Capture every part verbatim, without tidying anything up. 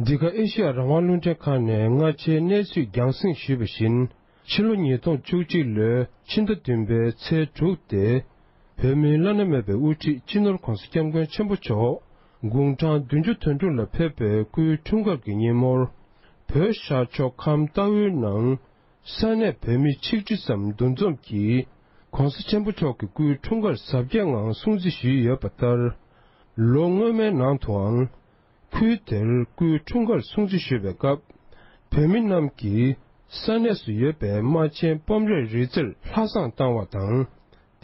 འདི་ག་ཨེ་ཤི་ཡ་རང་དབང་རླུང་འཕྲིན་ཁང་ནས་སྔ་ཕྱིའི་གནས་ཚུལ་རྒྱང་སྲིང་ཞུས་པ་བཞིན། ཕྱི་ལོ་ཉིས་སྟོང་བཅུ་གཅིག་ལོའི་ཕྱི་ཟླ་བདུན་པའི་ཚེས་དྲུག་སྟེ། བོད་མིའི་བླ་ན་མེད་པའི་དབུ་ཁྲིད་སྤྱི་ནོར་༧གོང་ས་༧སྐྱབས་མགོན་ཆེན་པོ་མཆོག་དགུང་གྲངས་བདུན་ཅུ་དོན་དྲུག་ལ་ཕེབས་པའི་སྐུའི་འཁྲུངས་སྐར་གྱི་ཉིན་མོར། བོད་ཤར་ཕྱོགས་ཁམས་རྟའུའི་ནང་ས་གནས་བོད་མི་ཆིག་ཁྲི་ཙམ་འདུ་འཛོམས་ཀྱིས་གོང་ས་ཆེན་པོ་མཆོག་གི་སྐུའི་འཁྲུངས་སྐར་གཟབ་རྒྱས་ངང་སྲུང་བརྩི་ཞུས་ཡོད་པ་ལྟར། ལོ་སྔོན་མའི་ནང་དུའང་། ཁུལ་དེར་སྐུའི་འཁྲུངས་སྐར་སྲུང་བརྩི་ཞུ་བའི་སྐབས། བོད་མི་རྣམས་ཀྱིས་ས་གནས་སུ་ཡོད་པའི་རྨ་ཆེན་སྤོམ་རས་རི་རྩེར་ལྷ་བསང་བཏང་བ་དང་།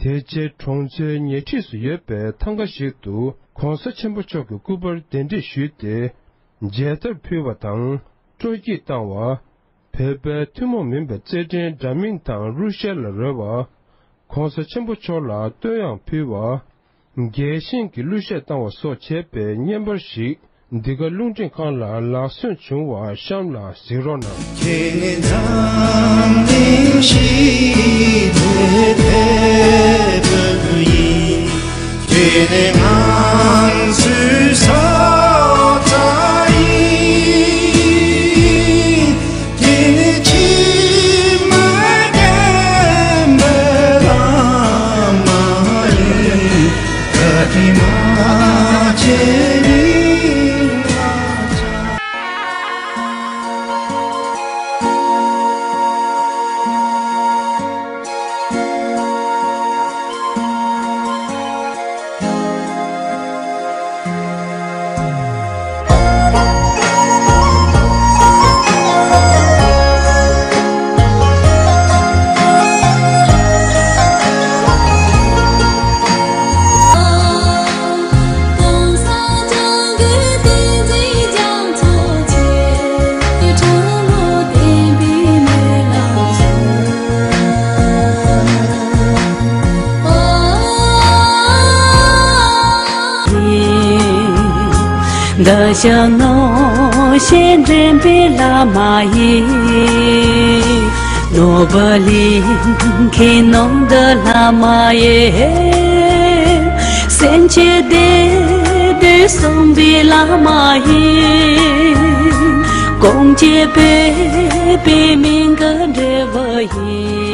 དེ་རྗེས་གྲོང་ཚོའི་ཉེ་འཁྲིས་སུ་ཡོད་པའི་ཐང་ག་ཞིག་ཏུ་གོང་ས་ཆེན་པོ་མཆོག་གི་སྐུ་པར་གདན་འདྲེན་ཞུས་ཏེ། མཇལ་དར་ཕུལ་བ་དང་སྤྲོ་སྐྱིད་བཏང་བ། བོད་པའི་ཐུན་མོང་མིན་པའི་རྩེད་འགྲན་འདྲ་མིན་དང་གླུ་གཞས་ལ་རོལ་བ། གོང་ས་ཆེན་པོ་མཆོག་ལ་བསྟོད་དབྱངས་ཕུལ་བ། རྒྱས་ཤིང་གི་གླུ་གཞས་བཏང་བ་སོགས་བྱས་པའི་བརྙན་པར་ཞིག་འདི་ག་རླུང་འཕྲིན་ཁང་ལ་ལག་སོན་བྱུང་བ་གཤམ་ལ་གཟིགས་རོགས་གནང་། ཁྱེད་ངའི་འཛམ་གླིང་ཞི་བདེའི་དེད་དཔོན་ཡིན། ཁྱེད་ནི་ང་ཚོའི་ས་མཚམས་ཡིན། འདི་ཞག་ནོར་ཞེན་འདྲེན་པའི་བླ་མ་ཡིན། ནོར་བུ་གླིང་གི་ནོར་འདི་བླ་མ་ཡིན། སེམས་ཅན་བདེ་དོན་སྲུང་བའི་བླ་མ་ཡིན། གོང་ཆེན་བོད་པའི་མིང་གི་འབྲས་བུ་ཡིན།